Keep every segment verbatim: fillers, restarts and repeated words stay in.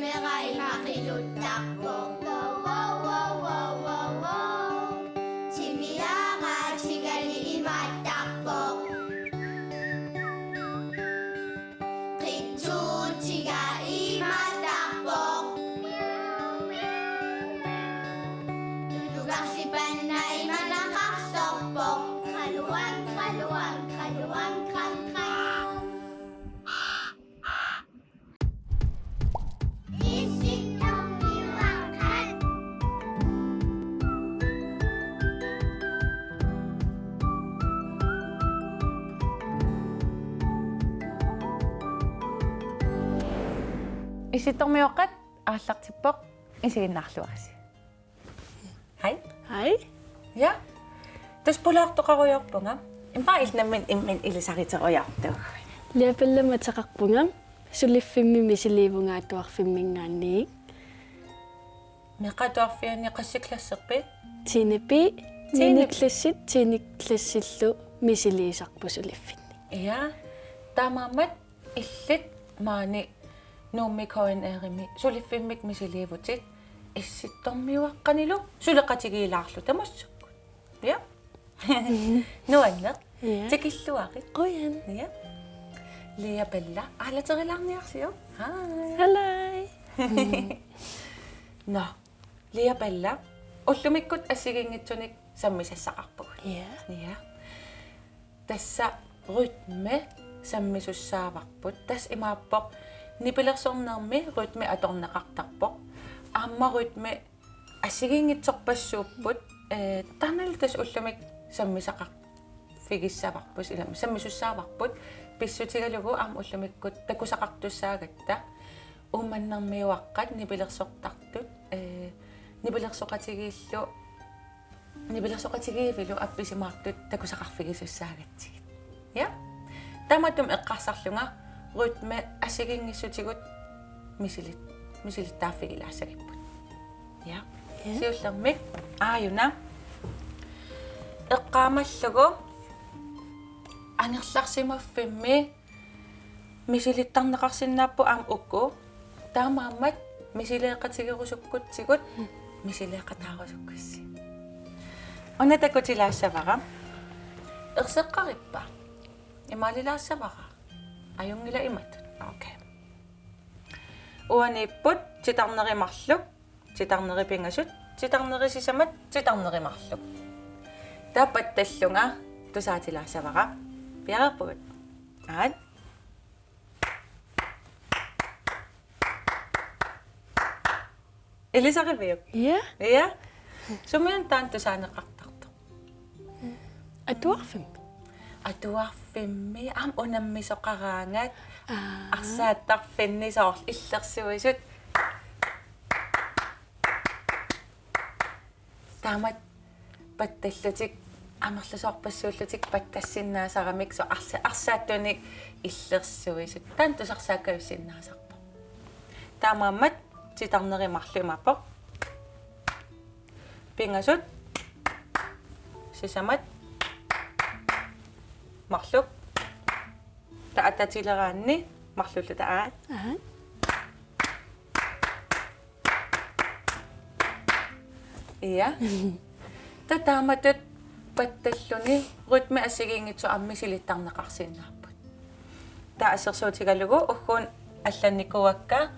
Meeqqat imaqiluttarpoq. Wow, wow, wow, wow, wow, wow. Timiaraatigali imaattarpoq. Qitsuutiga imaattarpoq. Tulugarsipanna imanaqarsorpoq. Qaluan, qaluan, qaluan, qan, qan. Issittormiuaqqat aallartippoq, isiginnaarluarisi. Hej. Hej. Ja. Tassa pulaartoqarujoorpunga. Immaqa illit nammineq imminut ilisariterujoortuuguit. Lea Bella ateqarpunga. Suliffimmi misiliivunga atuarfimminngaanniit. Meeqqat atuarfianni qassit klasserpit? Tiende B. Tiende. Niende klassit, tiende klassillu misiliisarput suliffinni. Ja. Taamaammat illit maani Nuummi K N R-imi suliffimmik misiliivutit Issittormiuaqqanilu suleqatigiilaarluta massakkut. Ja. Nuanneq. Ja. Tikilluarit. Qujan. Ja. Lea Bella, aalaterilaarniarsiuk. Hej. Hallo. Nå, Lea Bella, ullumikkut assigiinngitsunik sammisassaqarpugut. Ja. Ja. Tassa rytme sammisussaavarput. Tassa imaappoq nipilersornermi rytme atorneqartarpoq. Aamma rytme assigiinngitsorpassuupput, eh, taannalu tassa ullumikkut sammisaqarfigissavarput, ilami sammisussaavarput, pissutigalugu aamma ullumikkut takusaqartussaagatta, Uummannarmiuaqqat nipilersortartut, eh, nipilersoqatigiillu, nipilersoqatigiivilu appisimaartut takusaqarfigisussaagatsigit. Ja? Taamatut eqqarsarlunga rytme assigiinngissutigut misilit-, misilittaaffigilaassagipput. Ja. Ja. Siullermik aajuna eqqaamallugu angerlarsimaffimmi misilittarneqarsinnaapput aamma uku. Taamaammat misileeqatigerusukkutsigut misileeqataarusukkussi. Una takutilaassavara. Erseqqarippa? Imaalilaassavara? Ajunngilaq imatut. Okay. Uaniipput titarnerit marluk, titarnerit pingasut, titarnerit sisamat, titarnerit marluk. Taava pattallunga tusaatilaassavara. Piareerpugut? Aat. Ilisariviuk? Ja. Ja. Sumiuna taanna tusaaneqartartoq? Atuarfimmi. Atuarfimmi, aamma unammisoqaraangat. Aa. Arsaattarfinni soorlu illersuisut. Taamatut pattallutik, amerlasoorpassuullutik pattassinnaasaramik soorlu arsa-, arsaattunik illersuisut. Taanna tusarsaakkajussinnaasarpoq. Taamaammat titarnerit marluk imaappoq. Pingasut, sisamat, marluk. Taava atatileraanni marlulluta aat. Aat. Ja. Taava taamatut pattalluni rytme assigiinngitsoq aamma misilittarneqarsinnaapput. Taava assersuutigalugu ugguuna allannikuuakka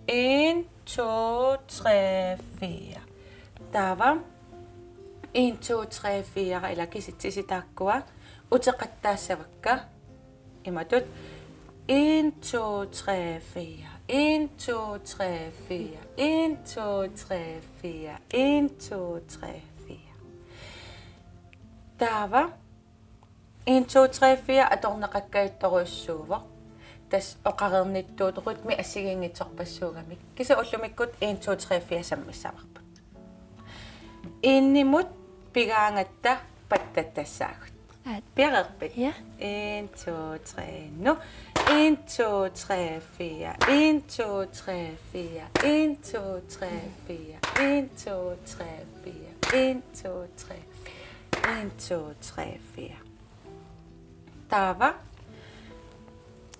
en, to, tre, fire. Taava en, to, tre, fire, ilaa kisitsisit taakkua uteqattaassavakka. Imatut. En, to, tre, fire. En, to, tre, fire. En, to, tre, fire. En, to, tre, fire. Taava. En, to, tre, fire atorneqakkajuttorujussuuvoq. Tassa oqareernittuut rytme assigiinngitsorpassuugamik. Kisianni ullumikkut en, to, tre, fire sammissavarput. Enimut pigaangatta pattattassaagut. Aat. Piareerpit? Ja. En, to, tre, nu. En, to, tre, fire. En, to, tre, fire. En, to, tre, fire. En, to, tre, fire. En, to, tre, fire. En, to, tre, fire. Taava.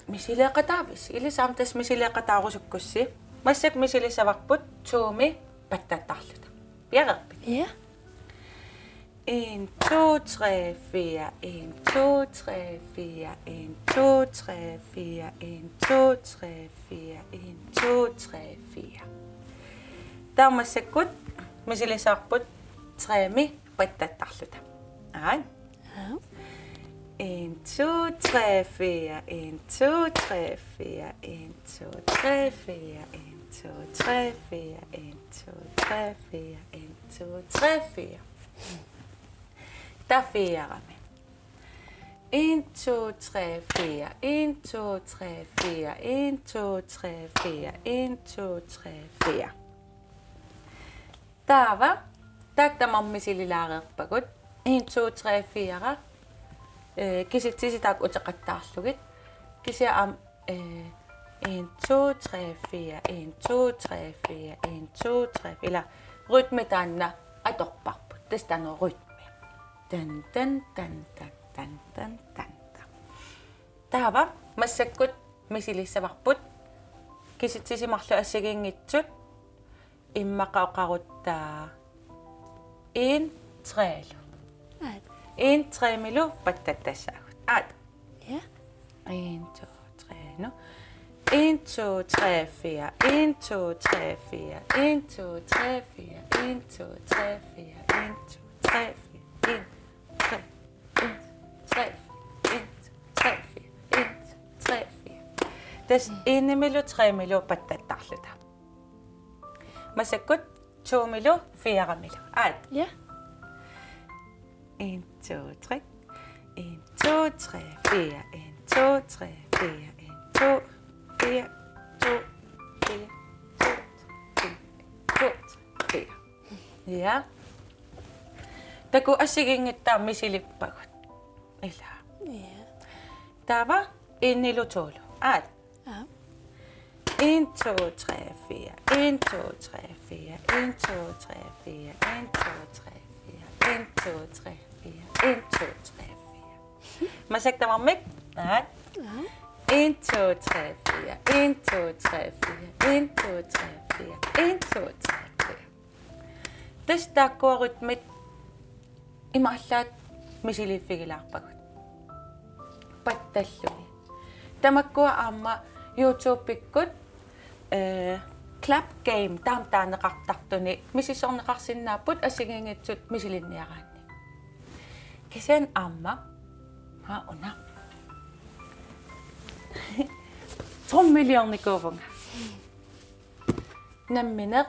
Misileeqataavissi. Ilissi aamma tassa misileeqataarusukkussi. Massakkut misilissavarput to-mi pattattarluta. Piareerpit? Ja. En, to, tre, fire. En, to, tre, fire. En, to, tre, fire. En, to, tre, fire. En, to, tre, fire. Taava massakkut misilissavarput tre-mi pattattarluta. Aat. Ja. En, to, tre, fire. En, to, tre, fire. En, to, tre, fire. En, to, tre, fire. En, to, tre, fire. En, to, tre, fire. Taava fire-mi. En, to, tre, fire. En, to, tre, fire. En, to, tre, fire. En, to, tre, fire. Taava, taakku tamarmik misililaareerpagut. En, to, tre, fire. Øh, kisitsisit taakku uteqattaarlugit. Kisianni aamma, øh, en, to, tre, fire, en, to, tre, fire, en, to, tre, fire. Ila rytme taanna atorparput. Tassa taanna rytme. Tan, tan, tan, tan. Taava, massakkut misilissavarput. Kisitsisit marluk assigiinngitsut. Immaqa oqarutta en, tre-lu. Aat. En, tre-milu pattattassaagut. Aat. Ja. En, to, tre, nu. En, to, tre, fire. En, to, tre, fire. En, to, tre, fire. En, to, tre, fire. En, to, tre, fire. En, tre, en, tre, en, tre, fire. En, tre, fire. Tassa enimilu tremilu pattattarluta. Massakkut tomilu firemilu. Aat. Ja. En, to, tre. En, to, tre, fire. En, to, tre, fire. En, to, fire, to, fire, to, fire, to, fire. Ja. Taakku assigiinngitsut taava misilippagut. Ila. Ja. Taava enilu tolu. Aat. Aap. En, to, tre, fire. En, to, tre, fire. En, to, tre, fire. En, to, tre, fire. En, to, tre, fire. En, to, tre, fire. Massakkut tamarmik. Aat. Aap. En, to, tre, fire. En, to, tre, fire. En, to, tre, fire. En, to, tre, fire. Tassa taakkua rytmit imaallaat misiliiffigilaarpagut. Pattallugit. Tamakkua aamma YouTubekkut, øh, Clap Game taama taaneqartartuni misissorneqarsinnaapput assigiinngitsut misilinniaraanni. Kisianni aamma, haa, una. Trommiliornikuuvunga. Nammineq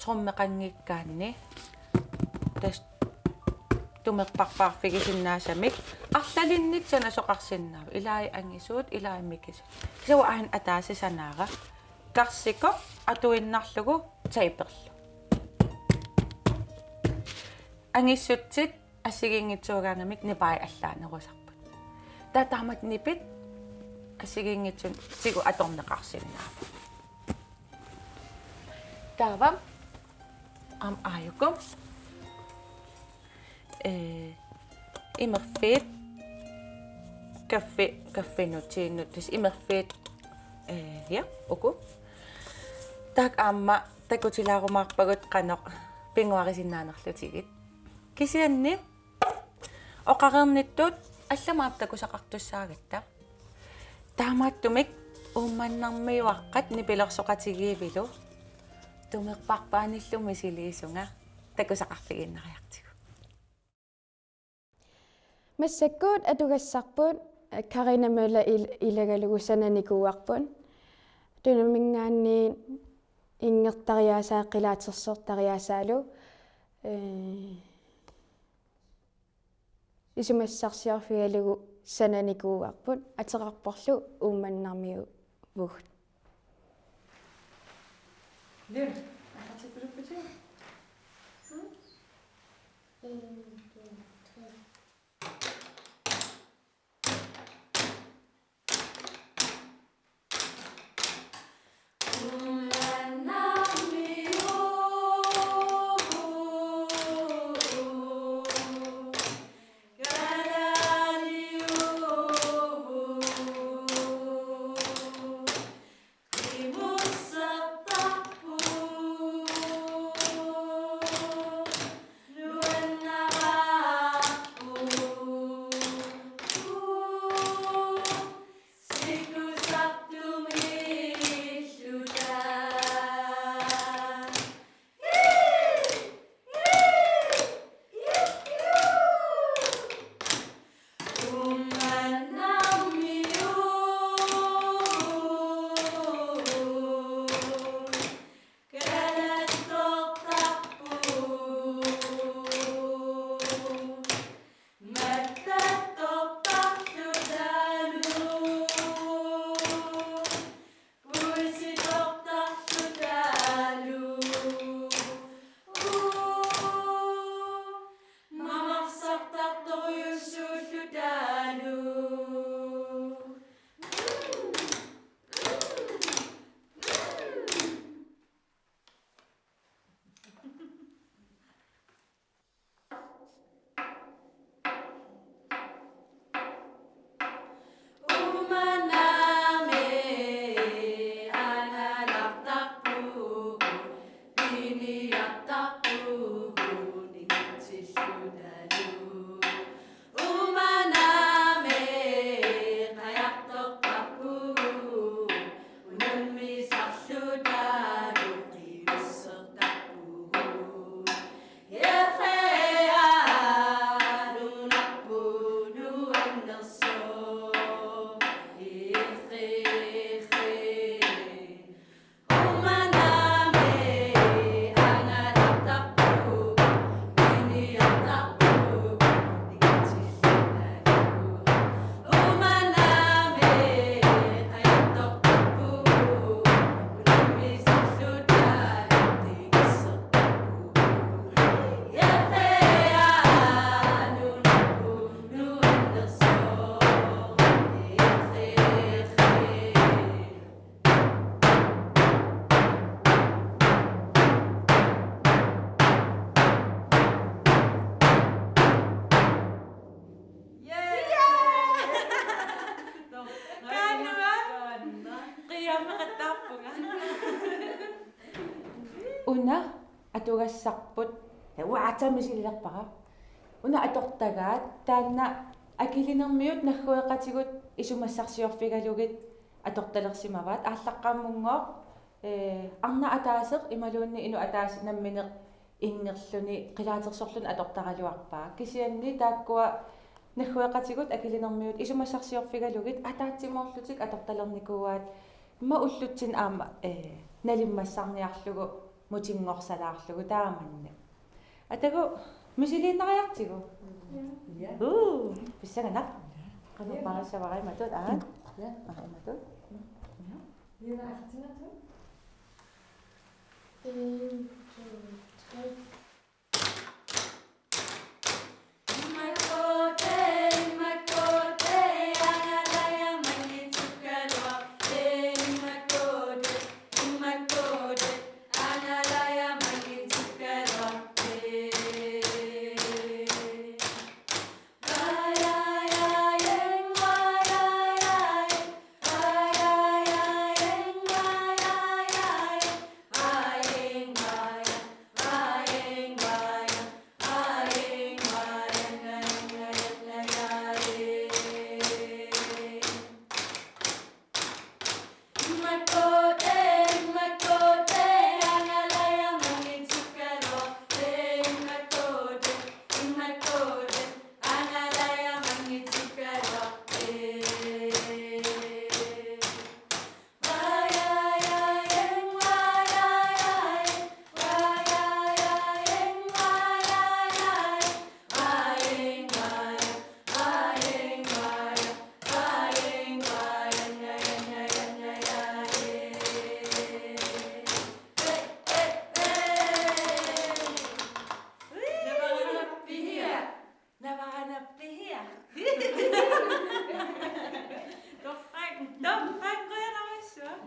trommeqanngikkaanni tassa tumerparpaarfigisinnaasamik arlalinnik sanasoqarsinnaavat, ilai angisuut, ilai mikisut. Kisianni aajuna ataaseq sanaara. Karsikoq atuinnarlugu taperlu. Angissutsit assigiinngitsuugaangamik nipai allaanerusarput. Taava taamatut nipit assigiinngitsunik tigut atorneqarsinnaavoq. Taava aamma aajuku, øh, imerfiit kaffi, kaffinut, tiinut, tassa imerfiit, øh, ja, uku. Taakku aamma takutilaarumaarpagut qanoq pinnguarisinnaanerlutigit. Kisianni oqareernittut allamik aamma takusaqartussaagatta. Taamaattumik Uummannarmiuaqqat nipilersoqatigiivilu tumerparpaanillu misiliisunga takusaqarfigiinnariartigu. Massakkut atugassarput, Karina Møller il-, ilagalugu sananikuuarput. Tunumminngaanniit inngertariaasaa qilaatersortariaasaalu, øh, isumassarsiorfigalugu sananikuuarput, ateqarporlu Uummannarmiuuvugut. Liv, aqatsipilupputit? Mm? En, to, tre. Una atugassarput, uaatsa misililerpara. Una atortagaat taanna Akilinermiut naggueqatigut isumassarsiorfigalugit atortalersimavaat. Aallaqqaammunngooq, ee, arnaq ataaseq imaluunniit inuk ataaseq nammineq inngerluni qilaatersorluni atortaraluarpaa. Kisianni taakkua naggueqatigut Akilinermiut isumassarsiorfigalugit ataatsimoorlutik atortalernikuuaat, immaqa ullutsinni aamma, ee, nalimmassarniarlugu mutinngorsalaarlugu taamanna. Atagu misiliinnariartigu? Ja. Uu, pissanganaq. Qanoq paasisavara imatut, aa? Ja. Aa, imatut. Ja. Nina, aallartinnaartigu? En, to, tre. Navarana pihia. Navarana pihia. Torrak, torrak, qujanarsuaq.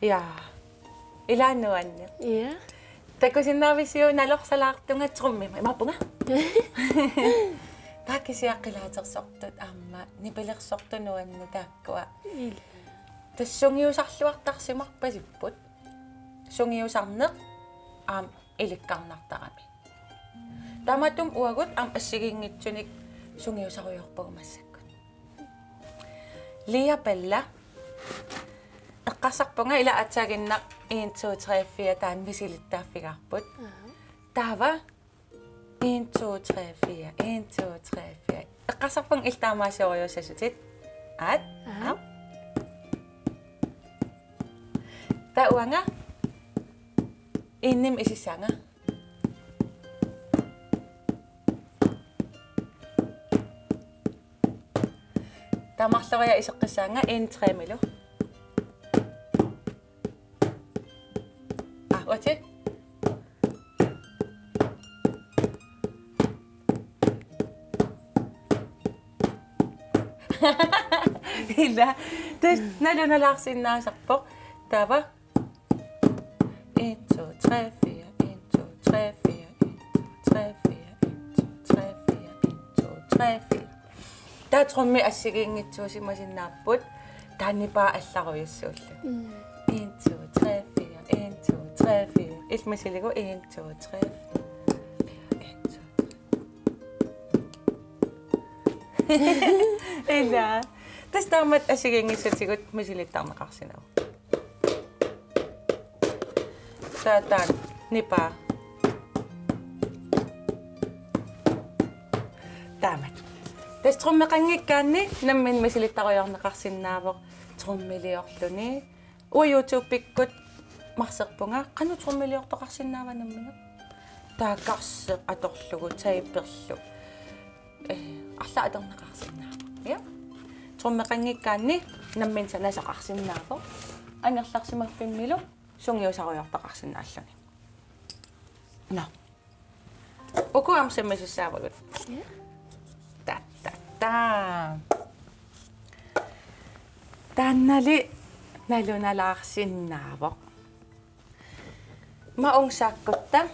Ja. Ilaa nuanneq. Ja. Takusinnaavissiuk nalorsalaartunga trummimik? Imaappunga? Taava kisianni qilaatersortut aamma nipilersortut nuanneq taakkua. Ila. Tassa sungiusarluartarsimarpasipput. Sungiusarneq, aamma ilikkarnartarami. Taamaattumik uagut aamma assigiinngitsunik sungiusarujoorpagut massakkut. Lia Bella. Eqqarsarpunga ila aatsaannguaq en, to, tre, fire taanna misilittaaffigaarput. Aha. Taava en, to, tre, fire, en, to, tre, fire. Eqqarsarpunga illit taamaasiorujuussasutit. Aat? Aha. Aap. Taava uanga enimik isissaanga. Tamarloriarlugu iseqqissaanga en tremilu. Ah, uatsi. Ila, tassa nalunalaarsinnaasarpoq. Taava. En, to, tre, fire, en, to, tre, fire, en, to, tre, fire, en, to, tre, fire, en, to, tre, fire. Taava trommit assigiinngitsuusimasinnaapput. Taanna nipaa allarujussuullugu. Mm. En, to, tre, fire, en, to, tre, fire. Illit misiligu en, to, tre, fire, en, to, tre. Ila. Tassa taamatut assigiinngissutigut misilittarneqarsinnaavoq. Taava taanna nipaa. Taamatut. Tassa trommeqanngikkaanni nammineq misilittarujoorneqarsinnaavoq trommiliorluni. Uanga YouTubekkut marserpunga qanoq trommiliortoqarsinnaava nammineq. Taava karseq atorlugu, taperlu. Eh, arlaat atorneqarsinnaavoq. Ja. Trommeqanngikkaanni nammineq sanasoqarsinnaavoq. Angerlarsimaffimmilu sungiusarujoortoqarsinnaalluni. Nå. Uku aamma sammisussaavagut. Ja. Ta, ta, ta. Taannali nalunalaarsinnaavoq. Maanga saakkutta.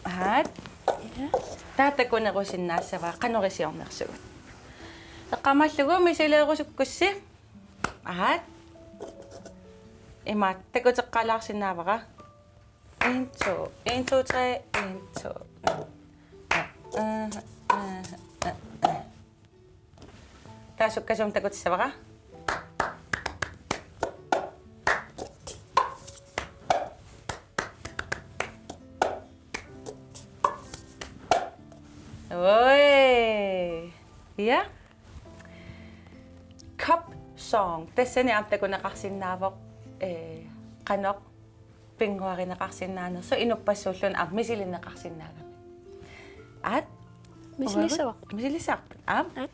Aat. Ja. Taava takunerusinnaassavara qanoq isiornersugut. Eqqaamallugu misileerusukkussi. Aat. Imaattoq takuteqqaalaarsinnaavara. En, to, en, to, tre, en, to. Taava sukkasuumik takutissavara. Oi. Ja. Cup song. Tassani aamma takuneqarsinnaavoq, eh, qanoq pinnguarineqarsinnaanersoq inuppassuulluni aamma misilinneqarsinnaagami. Aat? Misilissavarput. Misilissavarput. Aamma. Aat.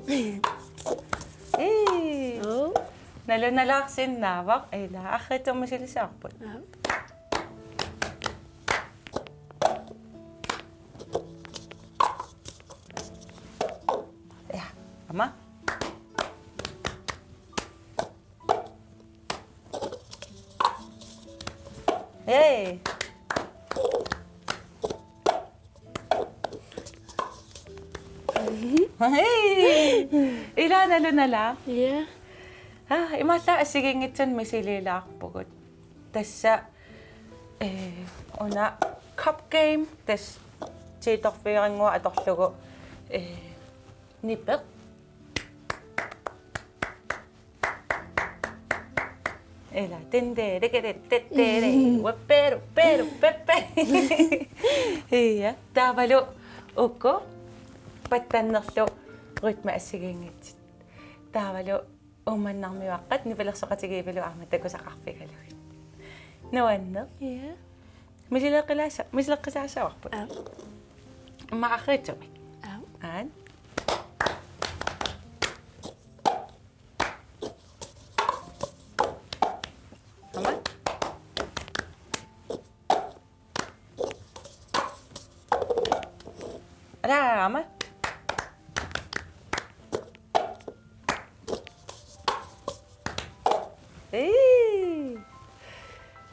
Ii. Oo. Nalunalaarsinnaavoq, ila, arriitsumik misilissavarput. Aap. Ja, aamma. Hej. Hej. Ila nalunalaaq. Ja. Ah, imaallaat assigiinngitsunik misiliilaarpugut. Tassa, eh, una cup game, tassa tiitorfiuranngua atorlugu, eh, nipeq. Ila, tende, tekere, tetere, uapperu, peru, peppe. Ja, taavalu uku pattannerlu rytme assigiinngitsut. Taavalu Uummannarmiuaqqat nipilersoqatigiivilu aamma takusaqarfigalugit. Nuanneq. Ja. Misileqqilaassa-, misileqqisaassavarput. Aap. Immaqa arriitsumik. Aap. Aat. Aamma. Ala, aamma. Ii.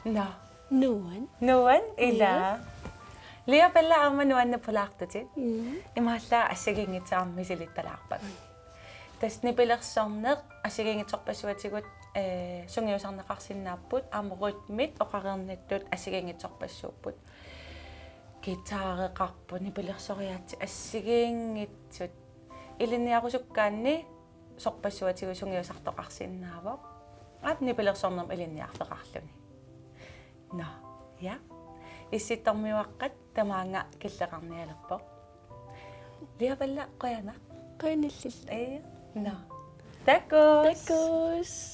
Nå. Nuann. Nuann, ila. Ja. Liapalla aamma nuanneq pulaartutit. Mm. Imaallaat assigiinngitsut aamma misilittalaarpagut. Tassa nipilersorneq assigiinngitsorpassuatigut, eh, sungiusarneqarsinnaapput, aamma rytmit oqareernittut assigiinngitsorpassuupput. Guitareqarpoq, nipilersoriaatsit assigiinngitsut. Ilinniarusukkaanni sorpassuatigut sungiusartoqarsinnaavoq. Aap, nipilersornermut ilinniarfeqarluni. Nå, ja. Issittormiuaqqat tamaanga killeqarnialerpoq. Liapalla qujanaq. Qujanarlu. Ee, nå. Takuss. Takuss.